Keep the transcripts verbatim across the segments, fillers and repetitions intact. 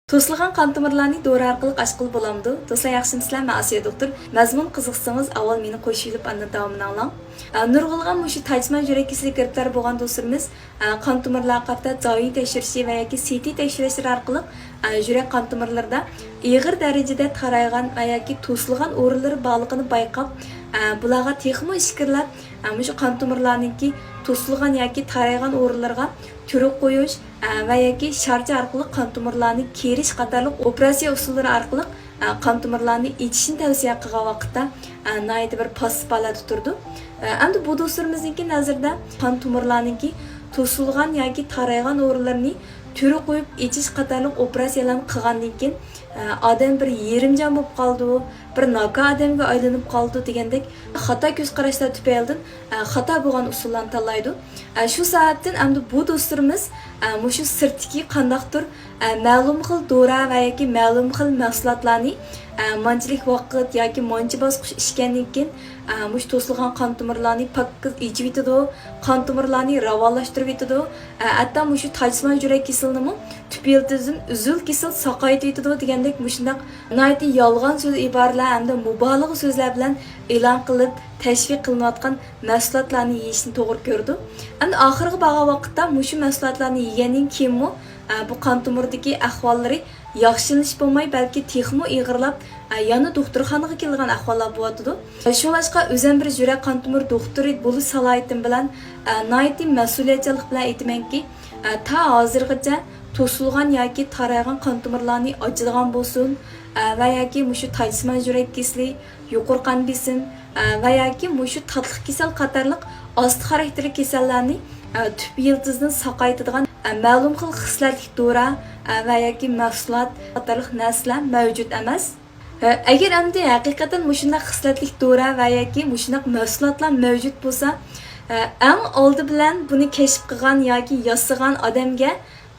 توسۇلغان قان تومۇرلارنى دورا ئارقىلىق ئاچقىلى بولامدۇ؟ دوستلار، ياخشىمۇسىلەر؟ مەن ئاسىيا دوختۇر. مەزمۇن قىزىقسىڭىز، ئاۋۋال مېنى قوشۇۋېلىپ، ئاندىن داۋامىنى ئاڭلاڭ. ئە، نۇرغۇنلىغان مۇشۇ تاجسىمان يۈرەك كېسىلىگە گىرىپتار بولغان دوستلىرىمىز، ئە، قان تومۇرلارغا قارىتا زايى تەكشۈرۈشى ۋە ياكى سىتى تەكشۈرۈشلىرى ئارقىلىق، ئە، يۈرەك قان تومۇرلىرىدا ئېغىر دەرىجىدە تارايغان ۋە ياكى توسۇلغان ئورۇنلىرى بارلىقىنى بايقاپ، ئە، بۇلارغا تېخىمۇ ئىچكىرىلەپ، ئە، مۇشۇ قان تومۇرلارنىڭكى توسۇلغان ياكى تارايغان ئورۇنلىرىغا تۈرۈك قويۇش، ئە، ۋە ياكى شارچە ئارقىلىق قان تومۇرلارنى كېرىش قاتارلىق ئوپېراتسىيە ئۇسۇللىرى ئارقىلىق، ئە، قان تومۇرلارنى ئېچىشنى تەۋسىيە قىلغان ۋاقىتتا، ئە، ناھايىتى بىر پاسسىپ ھالەتتە تۇرىدۇ. ئە، ئەمدى بۇ دوستلىرىمىزنىڭكى نەزىرىدە قان تومۇرلارنىڭكى توسۇلغان ياكى تارايغان ئورۇنلىرىنى تۈرۈك قويۇپ ئېچىش قاتارلىق ئوپېراتسىيەلەرنى قىلغاندىن كېيىن، ئە، ئادەم بىر يېرىمجان بولۇپ قالىدۇ، بىر ناكا ئادەمگە ئايلىنىپ قالىدۇ دېگەندەك خاتا كۆز قاراشلار تۈپەيلىدىن، ئە، خاتا بولغان ئۇسۇللارنى تاللايدۇ. ئە، شۇ سەۋەبتىن ئەمدى بۇ دوستلىرىمىز، ئە، مۇشۇ سىرتتىكى قانداقتۇر، ئە، مەلۇم خىل دورا ۋە ياكى مەلۇم خىل مەھسۇلاتلارنى، ئە، مانچىلىك ۋاقىت ياكى مانچە باسقۇچ ئىچكەندىن كېيىن، ئە، مۇشۇ توسۇلغان قان تومۇرلارنى پاككىز ئېچىۋېتىدۇ، قان تومۇرلارنى راۋانلاشتۇرۇۋېتىدۇ، ئە، ھەتتا مۇشۇ تاجسىمان يۈرەك كېسىلىنىمۇ تۈپ يىلتىزىدىن ئۈزۈل-كېسىل ساقايتىۋېتىدۇ دېگەندەك مۇشۇنداق ناھايىتى يالغان سۆز ئىبارىلەر ھەمدە مۇبالىغە سۆزلەر بىلەن ئېلان قىلىپ، تەشۋىق قىلىنىۋاتقان مەھسۇلاتلارنى يېيىشنى توغرا كۆرىدۇ. ئەمدى ئاخىرىغا بارغان ۋاقىتتا مۇشۇ مەھسۇلاتلارنى يېگەندىن كېيىنمۇ، ئە، بۇ قان تومۇرىدىكى ئەھۋاللىرى ياخشىلىنىش بولماي، بەلكى تېخىمۇ ئېغىرلاپ، ئە، يەنە دوختۇرخانىغا كېلىدىغان ئەھۋاللار بولۇۋاتىدۇ. شۇڭلاشقا ئۆزۈم بىر يۈرەك قان تومۇر دوختۇرى بولۇش سالاھىيىتىم بىلەن، ئە، ناھايىتى مەسئۇلىيەتچانلىق بىلەن ئېيتىمەنكى، ئە، تا ھازىرغىچە توسۇلغان ياكى تارايغان قان تومۇرلارنى ئاچىدىغان بولسۇن، ئە، ۋە ياكى مۇشۇ تاجسىمان يۈرەك كېسىلى، يۇقىرى قان بېسىم، ئە، ۋە ياكى مۇشۇ تاتلىق كېسەل قاتارلىق ئاستا خاراكتېرلىك كېسەللەرنى، ئە، تۈپ يىلتىزىدىن ساقايتىدىغان، ئە، مەلۇم خىل خىسلەتلىك دورا، ئە، ۋە ياكى مەھسۇلات قاتارلىق نەرسىلەر مەۋجۇت ئەمەس. ئە، ئەگەر ئەمدى ھەقىقەتەن مۇشۇنداق خىسلەتلىك دورا ۋە ياكى مۇشۇنداق مەھسۇلاتلار مەۋجۇت بولسا، ئە، ئەڭ ئالدى بىلەن بۇنى كەشىپ قىلغان ياكى ياسىغان ئادەمگە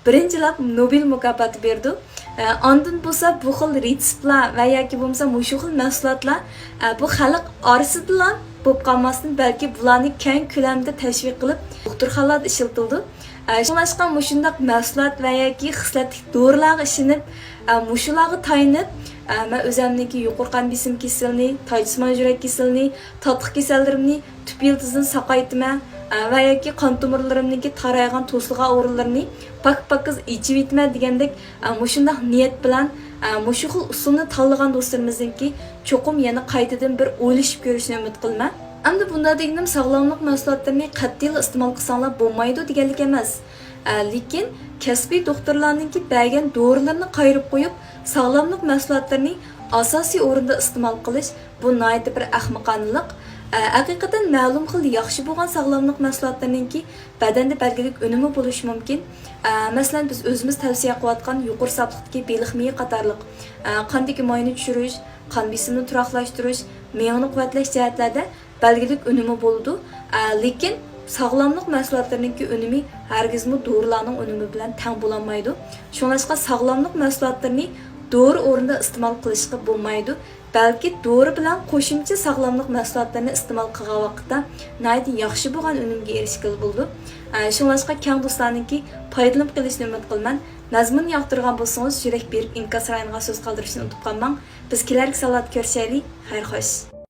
بىرىنچىلەپ نوبېل مۇكاپاتى بېرىدۇ. ئە، ئاندىن بولسا بۇ خىل رېتسېپلار ۋە ياكى بولمىسا مۇشۇ خىل مەھسۇلاتلار، ئە، بۇ خەلق ئارىسىدىلا بولۇپ قالماستىن، بەلكى بۇلارنى كەڭ كۆلەمدە تەشۋىق قىلىپ، دوختۇرخانىلاردا ئىشلىتىلىدۇ. ئە، شۇڭلاشقا مۇشۇنداق مەھسۇلات ۋە ياكى خىسلەتلىك دورىلارغا ئىشىنىپ، ئە، مۇشۇلارغا تايىنىپ، ئە، مەن ئۆزەمنىڭكى يۇقىرى قان بېسىم كېسىلىنى، تاجسىمان يۈرەك كېسىلىنى، تاتلىق كېسەللىرىمنى تۈپ يىلتىزىدىن ساقايتىمەن، ئە، ۋە ياكى قان تومۇرلىرىمنىڭكى تارايغان، توسۇلغان ئورۇنلىرىنى پاك-پاكىز ئېچىۋېتىمەن دېگەندەك، ئە، مۇشۇنداق نىيەت بىلەن، ئە، مۇشۇ خىل ئۇسۇلنى تاللىغان دوستلىرىمىزنىڭكى چوقۇم يەنە قايتىدىن بىر ئويلىشىپ كۆرۈشىنى ئۈمىد قىلىمەن. ئەمدى بۇنداق دېگىنىم ساغلاملىق مەھسۇلاتلىرىنى قەتئىيلا ئىستېمال قىلساڭلار بولمايدۇ دېگەنلىك ئەمەس. ئە، لېكىن كەسپىي دوختۇرلارنىڭكى بەرگەن دورىلىرىنى قايرىپ قويۇپ، ساغلاملىق مەھسۇلاتلىرىنى ئاساسىي ئورۇندا ئىستېمال قىلىش، بۇ ناھايىتى بىر ئەخمىقانىلىق. ئە، ھەقىقەتەن مەلۇم خىل ياخشى بولغان ساغلاملىق مەھسۇلاتلىرىنىڭكى بەدەندە بەلگىلىك ئۈنۈمى بولۇشى مۇمكىن. ئە، مەسىلەن، بىز ئۆزىمىز تەۋسىيە قىلىۋاتقان يۇقىرى ساپلىقتىكى بېلىق مېيى قاتارلىق، ئە، قاندىكى ماينى چۈشۈرۈش، قان بېسىمىنى تۇراقلاشتۇرۇش، مېڭىنى قۇۋۋەتلەش جەھەتلەردە بەلگىلىك ئۈنۈمى بولىدۇ. ئە، لېكىن ساغلاملىق مەھسۇلاتلىرىنىڭكى ئۈنۈمى ھەرگىزمۇ دورىلارنىڭ ئۈنۈمى بىلەن تەڭ بولالمايدۇ. شۇڭلاشقا ساغلاملىق مەھسۇلاتلىرىنى دورا ئورنىدا ئىستېمال قىلىشقا بولمايدۇ. بەلكى دورا بىلەن قوشۇمچە ساغلاملىق مەھسۇلاتلىرىنى ئىستېمال قىلغان ۋاقىتتا ناھايىتى ياخشى بولغان ئۈنۈمگە ئېرىشكىلى بولىدۇ. ئە، شۇڭلاشقا كەڭ دوستلارنىڭكى پايدىلىنىپ قېلىشىنى ئۈمىد قىلىمەن. مەزمۇننى ياقتۇرغان بولسىڭىز، يۈرەك بېرىپ ئىنكاس رايونىغا سۆز قالدۇرۇشنى ئۇنتۇپ قالماڭ. بىز كېلەركى سانلاردا كۆرۈشەيلى. خەير خوش.